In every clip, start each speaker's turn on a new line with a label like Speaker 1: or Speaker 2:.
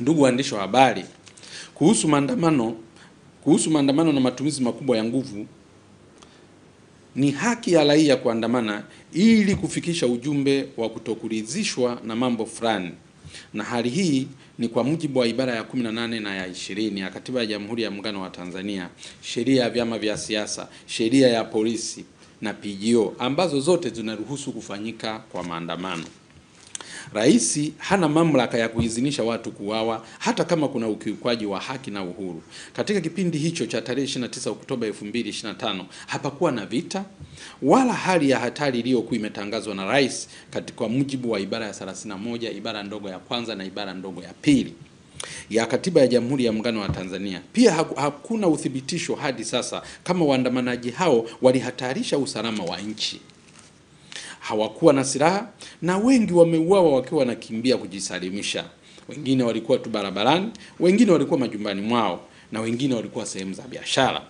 Speaker 1: Ndugu waandishi wa habari, kuhusu maandamano na matumizi makubwa ya nguvu, ni haki ya raia kuandamana ili kufikisha ujumbe wa kutokuridhishwa na mambo fulani, na hali hii ni kwa mujibu wa ibara ya 18 na ya 20 ya Katiba ya Jamhuri ya Muungano wa Tanzania, sheria ya vyama vya siasa, sheria ya polisi na PGO, ambazo zote zinaruhusu kufanyika kwa maandamano. Rais hana mamlaka ya kuidhinisha watu kuuawa hata kama kuna ukiukwaji wa haki na uhuru. Katika kipindi hicho cha tarehe 29 Oktoba 2025 hapakuwa na vita wala hali ya hatari iliyokuwa imetangazwa na rais kwa mujibu wa ibara ya 31 ibara ndogo ya kwanza na ibara ndogo ya pili ya Katiba ya Jamhuri ya Muungano wa Tanzania. Pia hakuna uthibitisho hadi sasa kama waandamanaji hao walihatarisha usalama wa nchi. Hawakuwa na silaha na wengi wameuawa wakiwa wanakimbia kujisalimisha. Wengine walikuwa tu barabarani, wengine walikuwa majumbani mwao na wengine walikuwa sehemu za biashara.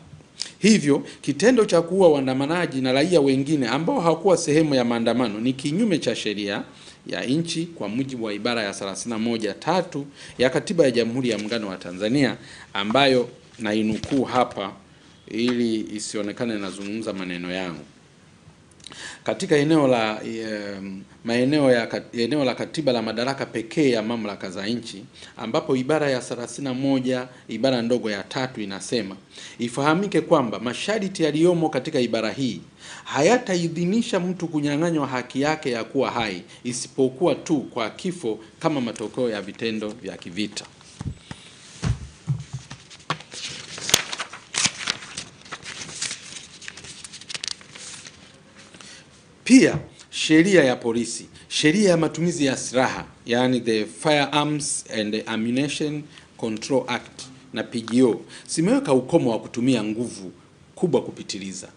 Speaker 1: Hivyo kitendo cha kuua waandamanaji na raia wengine ambao hawakuwa sehemu ya maandamano ni kinyume cha sheria ya nchi kwa mujibu wa ibara ya 31(3) ya Katiba ya Jamhuri ya Muungano wa Tanzania, ambayo nainukuu hapa ili isionekane nazungumza maneno yangu. Katika eneo la maeneo ya eneo la katiba la madaraka pekee ya mamlaka za nchi, ambapo ibara ya 31 ibara ndogo ya tatu inasema, ifahamike kwamba masharti yaliyomo katika ibara hii hayataidhinisha mtu kunyang'anywa haki yake ya kuwa hai isipokuwa tu kwa kifo kama matokeo ya vitendo vya kivita. Pia sheria ya polisi, sheria ya matumizi ya silaha, yani the Firearms and Ammunition Control Act na PGO zimeweka ukomo wa kutumia nguvu kubwa kupitiliza,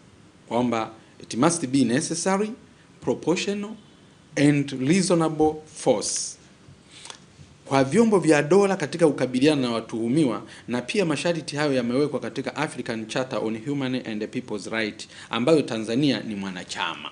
Speaker 1: kwamba it must be necessary, proportional and reasonable force kwa vyombo vya dola katika kukabiliana na watuhumiwa, na pia masharti hayo yamewekwa katika African Charter on Human and People's Right ambayo Tanzania ni mwanachama.